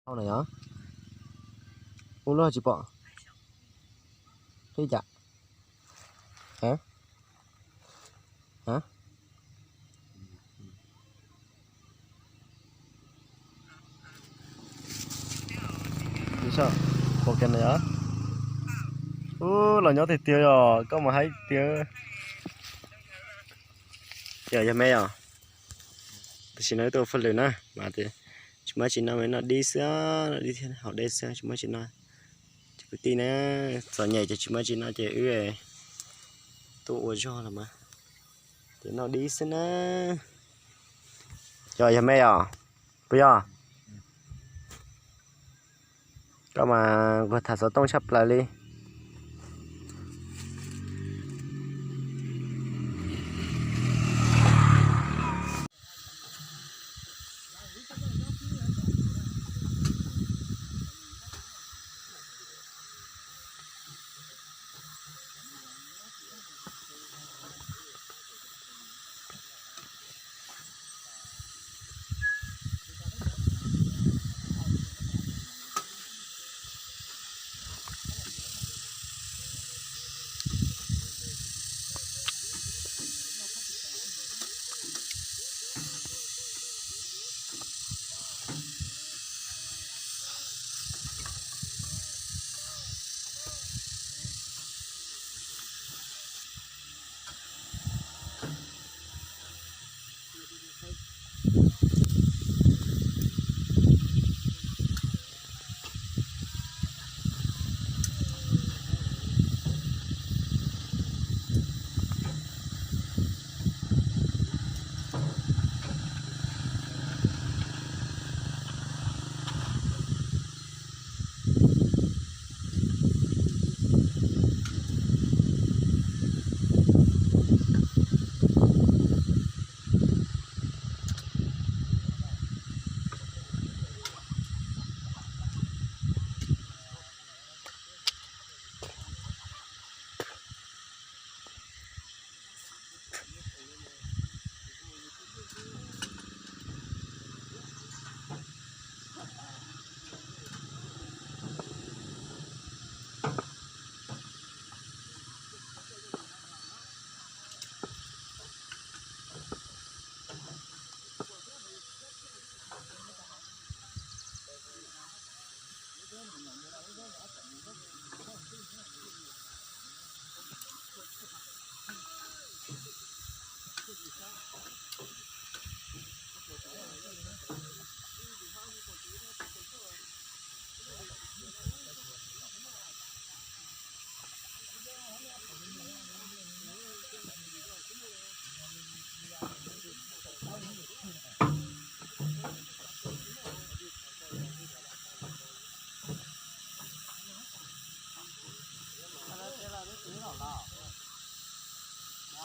Hau na yog, ub lub tsis pom li cas. Pom kiag na yog, ub los nyob tiag tiag yog koj mas haib tiag. Yog, yog me yog. Tam sim no tuaj ua hauj lwm na mas tsis muaj tsis noj, noj dib xwb, noj dib thiab haus dej xwb tsis muaj tsis noj. Ces kwv tij na, txom nyem ces tsis muaj tsis noj ces wb tuaj ua zog los mas ces noj dib xwb na. Yog, yog me yog, puas yog? Koj mas nquag tham xov tooj tshaj plaws li.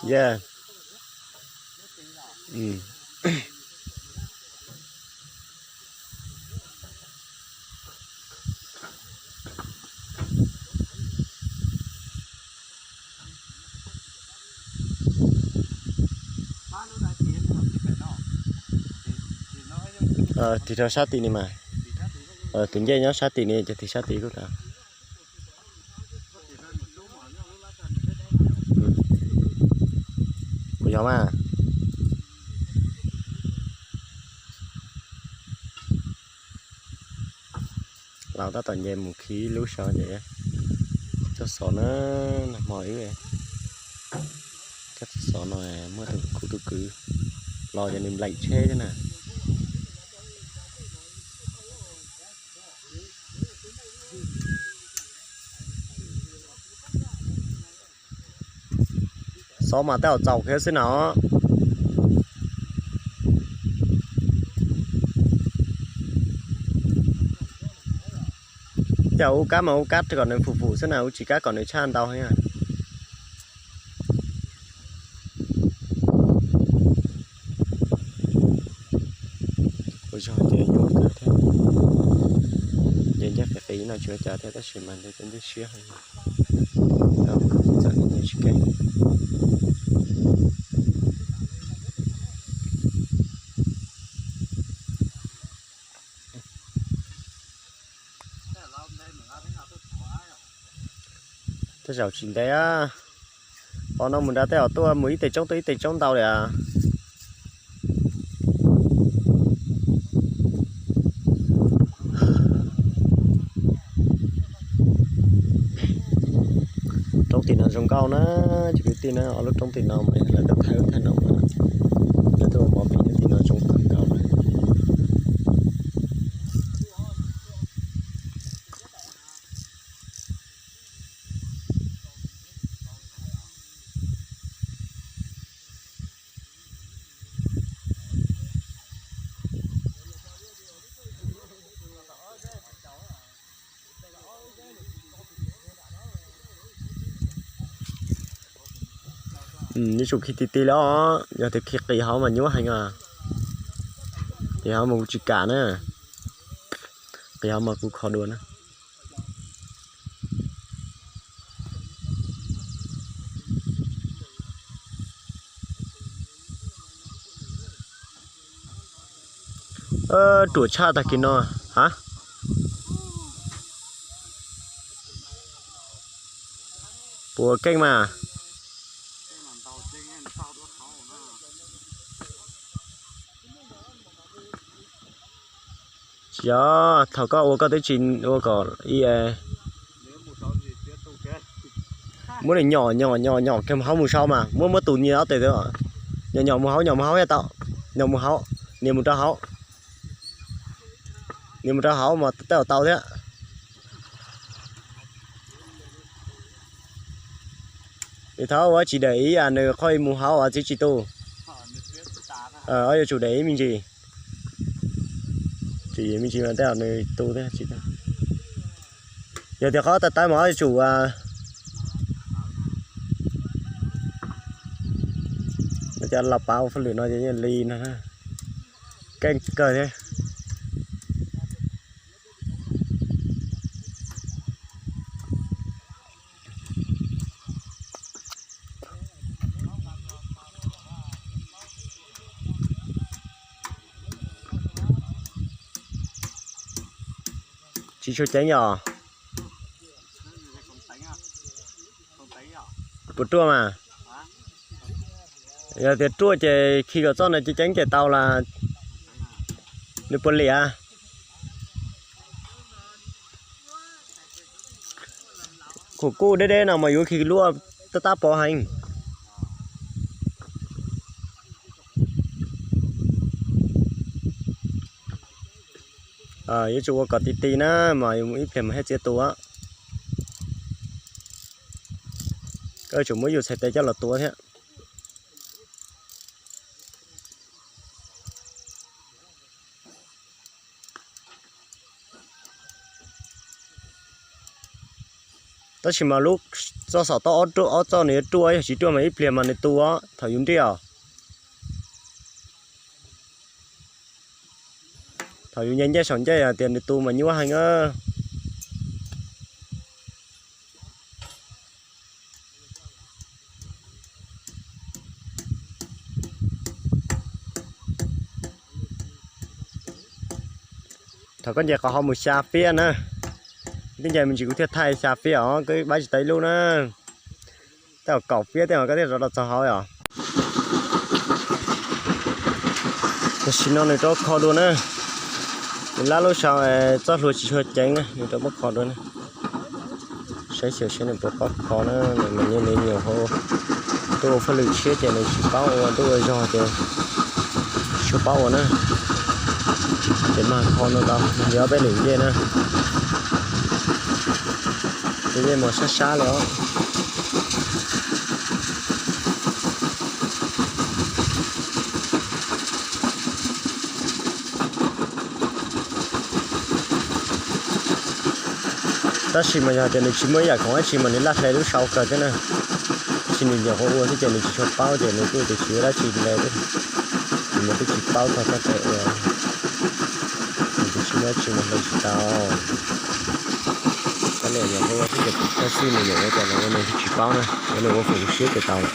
Yeah. Tig rau sab tim ni mas. Tus ncej nyob sab tim ni ces tig sab tim kuj tau. Puas yog mas? Laus tab tom nce mus khi lub saud ces coj xov na, nag hmo wb coj txog xov no muaj tus khub tub kwv los ces nws npleem tsheb thiab na. Xov mas tej zaum txaus kiag xwb na. Tej zaum ua kab mas ua kab kom nws fum fum xwb na, ua tsis kab kom nws tshaj ntau heev. Ua zog ces nyuaj kawg thiab. Nce ncaj qis qis no tsis ua cas thiab tab sis mas nce ncaj siab heev. Txawm nce tsis keej. Tej zaum tsis ntev, pom no mus nrad tej zaum tuaj mus ib teg tsoob tuaj ib teg tsoob ntau li. Roob tim no zoo nkauj na, cov kwv tij na, ob lub roob tim no mas lawv tuaj thawb thaj no, lawv tuaj ua mov pim tim no zoo kawg nkaus na. Yuav tsum khi ti ti li os, yog tias khi qis hauv mas nyuaj heev os. Qis hauv mas kuv tsis kam na, qis hauv mas kuv kho dua na. Ruam tshaj tag kis no, ha? Puas keej mas? Tsis yog, thaum koj ua koj twb tsis ua kom ib, muab nws nyom nyom nyom nyom kiag mus hauv mus sau mas muab muab tus nyias ob tes, nyom nyom mus hauv nyom mus hauv thiaj tau, nyom mus hauv, nias mus rau hauv, nias mus rau hauv mas tej zaum tau thiab. Nws thov ua tsis daim ib, nws qhov mus hauv txiv tsis tu. Ob yuav tsum daim ib me ntsis, tsis me ntsis mas tej zaum nws tu thiab tsis tu. Yog tias qhov tawv tawv mas ob yuav tsum cov los pav ua hauj lwm no ces yeej li no, keej kawg thiab. Tsis tshua ceev yom? Puas ruaj mas? Yog tias ruaj ces khi kom txoj no ceev ceev ces tau las. Nws puas liam? Khuam kuj deb deb no mas yuav khi luaj tab tab pov heev. Yuav tsum ua kom ti ti na, mas ib pliag mas thiaj txiav tu. Koj yuav tsum muab yus txhais tes coj los tuav thiab. Tab sis mas lub txoj xom toj ob txoj nws yuav ruaj, yog tsis ruaj mas ib pliag mas nws tu os thaum yus nriaj os. Thaum yus nce ncej saum ncej hais tias nws tu mas nyuaj heev. Thaum koj nce qhov hauv mus xya fiab na, tib nce me ntsis kuv thiaj thaij xya fiab os, koj pab tsis tau ib lub na. Tej zaum kaum fiab tej zaum koj thiaj rov los txog hauv os. Tam sim no nws rov kho dua na, nws lab lub sau txoj hlua tsis tshua ceev na, nws rov muab kho dua na. Saib xyuas seb nws puas paub kho na, nws mas nws nyuam qhuav tuaj ua hauj lwm tshiab ces nws tsis paub ua, tuaj ua zog ces tsis tshua paub ua na. Ces mag kho no tau, mag li ob peb lwm ncej na. Ces ncej mas sab sab li os. Tab sis mas yog tias nws tsis muaj ib yam khoom dab tsi mas nws laj hle lub sau kawg thiab na. Tab sis nws nyuam qhuav ua xwb ces nws tsis tshua paub ces nws kuj tias tsis ua dab tsi li. Nws mas twb tsis paub txog txoj kev ua, nws tsis muaj dab tsi mas hle tsis tau. Tab sis nyuam qhuav ua xwb ces tag xwb nws nyuam ua cas los ua nws tsis paub na, ua nws ua feem siab ces tau lawm.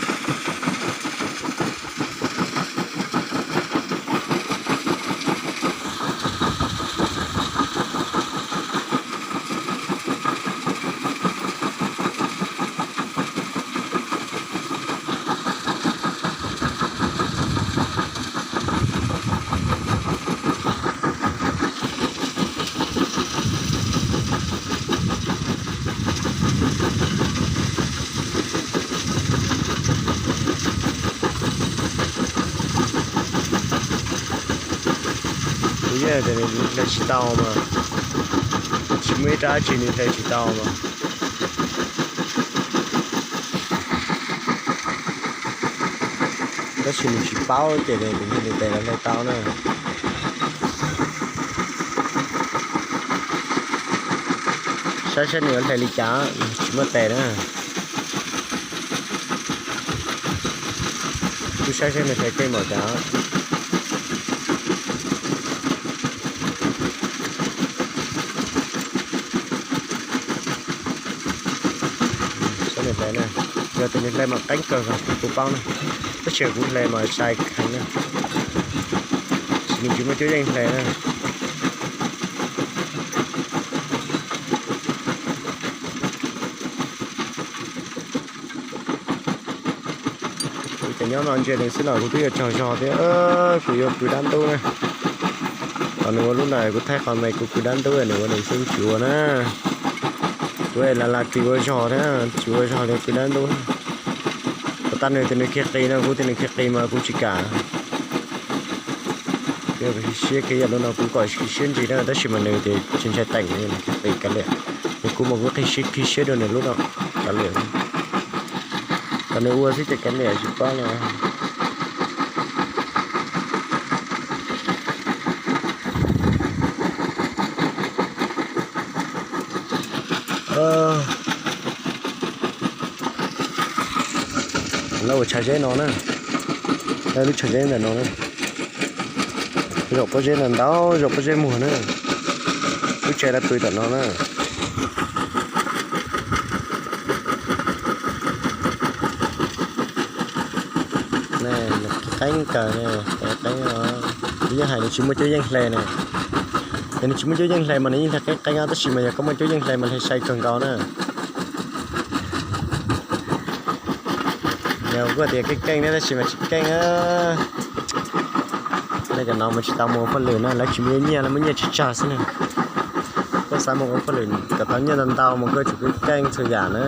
Kuv yeej tias nws hle tsis tau mas, tsis muaj ib rab tsi nws hle tsis tau mas. Tab sis nws tsis paub ces nws tes los hle tau na. Saib saib nws yuav hle li cas, tsis muaj tes na. Kuv saib saib nws hle keej npaum cas. Saib nws hle na, yog tias nws hle mas qeeb kawg nkaus kuv paub na. Tab sis kuv hle mas sai heev na, nws tsis muaj cuab yeej hle na. Kuv cov nyob no ntsia nws xwb los kuv twb yuav tsaug zog thiab, kuv yuav pw dab ntub na. Thaum nws ua lub ntawd kuv thaij qhov me kuv pw dab ntub, nws ua nws xwb tsis ua na. Kuv es la la kis ua zog thiab tsis ua zog li pw dab ntub. Puas tas nws tias nws khiav qis no, kuv tias nws khiav qis mas kuv tsis kam. Siab khiav yam lub no kuv kom siab ntsis na, tab sis mas nws tias tsis ntshai teem, nws khiav qis kav liam. Nws kuv mas kuv qhib siab, qhib siab dua nws lub no kav liam. Kom nws ua xwb ces kav liam tsis paub li. Lawv ua tshav zeb no na, lub tshav zeb ntawm no na, zaum pob zeb ntawd ntau, zaum pob zeb muag na, lub tsev lawv pw tom no na. Qeeb kawg, qeeb, kuv yeej hais nws tsis muaj cuab yeej hle na. Yog nws tsis muaj cuab yeej hle mas nws yeej hle qeeb qeeb, tab sis mas yog koj muaj cuab yeej hle mas hle sai kawg nkaus na. Yog kuj tias keej keej thiab tab sis mas tsis keej. Nej cov no mas tsis tau mus ua hauj lwm na, lawv tsis muaj nyiaj, lawv muaj nyiaj tsawg tsawg xwb na. Koj xav mus ua hauj lwm kom tau nyiaj ntau ntau mas koj tsum keej keej txhua yam na.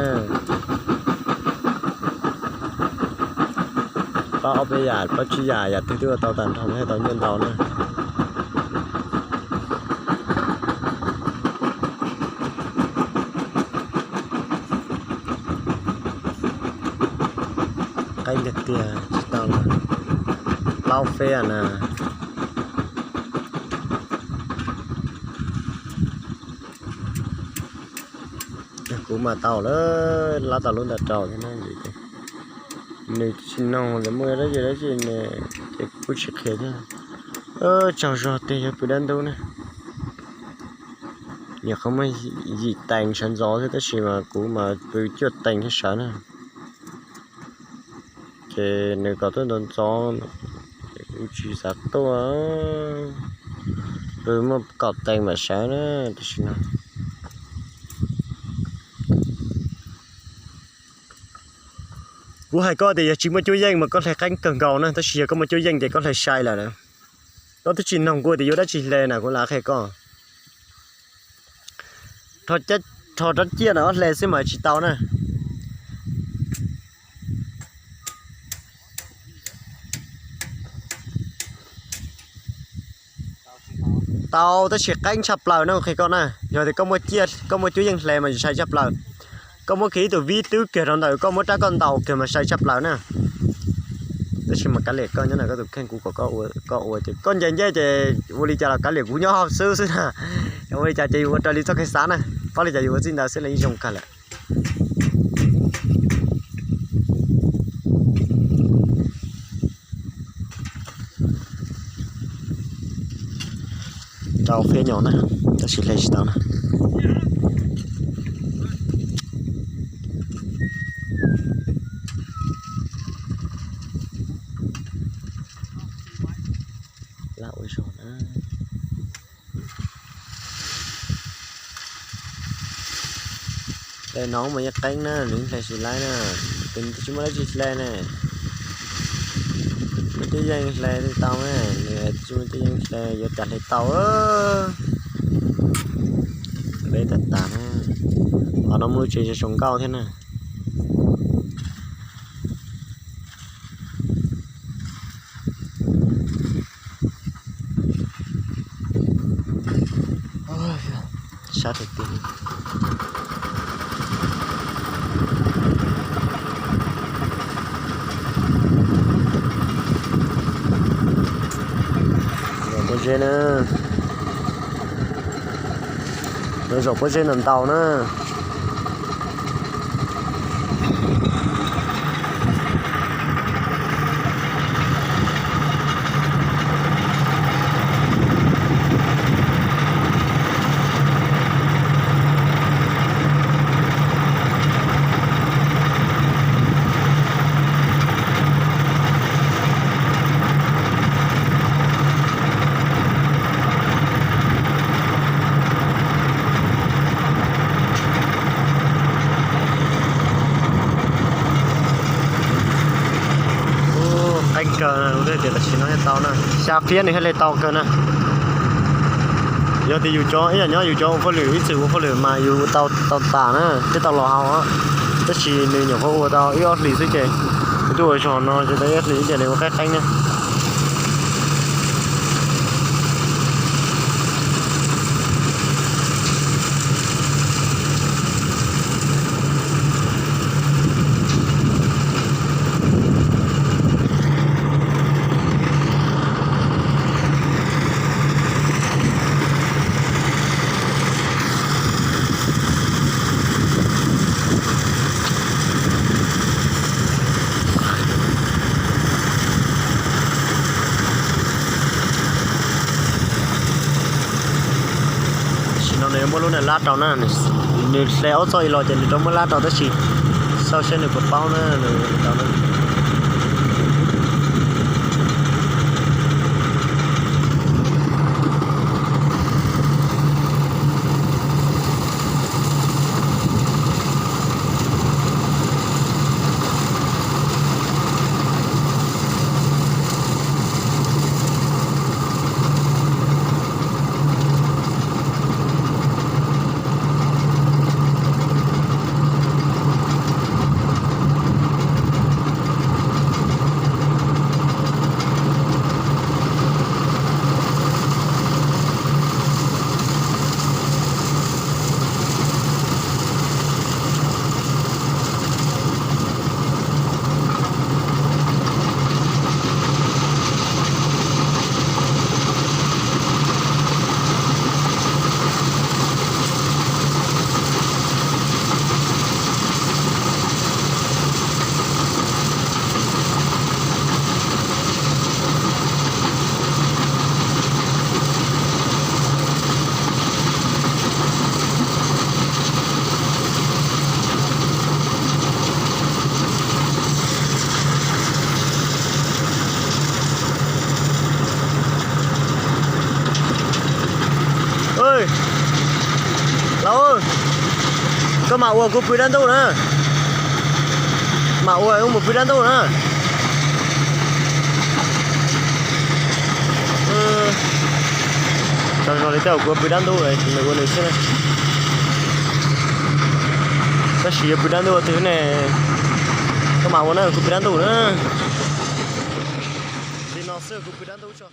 Plaub ob peb yam, plaub tsib yam, yam twg twb ua tau tag nrho thiaj tau nyiaj ntau na. Qeeb tiag tiag tsis tau na, plaub feeb na. Kuv mas tau lawm, lab tau lub ntawd rau thiab na, nws tsis noog tias muaj dab tsi dab tsi ne, ces kuv kuj tsis qhia thiab. Tsaug zog tiag, yog pw dab ntub na. Nyuam qhuav muaj yim teev sawv ntxov xwb tab sis mas kuv mas pw cuaj teev thiab sawv na. Ces nws kom tuaj ntxov ntxov, ces kuv tsis xav tuaj, pw muaj kaum teev mam sawv na, tam sim no. Kuv hais koj tias yog tsis muaj cuab yeej mas koj hle qeeb kawg nkaus na, tab sis yog koj muaj cuab yeej ces koj hle sai lawm na. Koj twb tsis noog kuv tias yuav dab tsi hle na, kuv lam qhia koj. Rho rab ciaj no hle xwb mas tsis tau na. Tau tab sis qeeb tshaj plaws na, kuv qhia koj na, yog tias koj muaj cuab yeej hle mas sai tshaj plaws. Koj muab kiag ib tug vib twb kiag rau ntawm koj muab rab koj ntaus kiag mas sai tshaj plaws na. Tab sis mas kav liam koj nyob ntawm koj tus kheej, kuv kom koj ua ces koj ncaim ncej ces ua li cas los kav liam kuv nyob hauv xwb xwb na. Ua li cas ces yus ua raws li txoj kev xav na, paub li cas yus ua txij ntawd xwb los yeej zoo kawg lawm. Rau fiab nyo na, tab sis hle tsis tau na. Laj ua zog na. Hle no mas yeej qeeb na, nws hle tsis laib na, nws tsis muaj dab tsi hle ne. Muaj cuab yeej hle tau ne, nws tsis muaj cuab yeej hle yuav cas hle tau. Peb tas tas na, qhov no muaj lub tsev zoo nkauj thiab na. Sab tiag tiag. Zaum pob zeb na. Lawv zaum pob zeb ntau ntau na. Qeeb kawg, tias tam sim no thiaj tau na, xya fiab nws thiaj li tau kawg na. Yog tias yus cov ib yam nyob yus cov ua hauj lwm ib txwm ua hauj lwm mas yus ua tau tau tas na, thiaj tau los haus. Tab sis nws nyuam qhuav ua tau ib ob hlis xwb ces, kuv twb ua zaum no ces tau ib ob hlis ces nws ua qeeb qeeb na. Tam sim no nws muab lub niag lab rau na, nws hle ob txoj ib los ces nws rov muab lab rau tab sis xauj saib nws puas paub na, nws tau na. Laus, koj mam ua kuv pw dab ntuj na. Mam ua wb mus pw dab ntuj na. Tau zoo li tej zaum kuv pw dab ntuj, nws ua nws xwb na. Tab sis yuav pw dab ntuj twg ne, koj mam ua na, kuv pw dab ntuj na. Li no xwb kuv pw dab ntuj tso.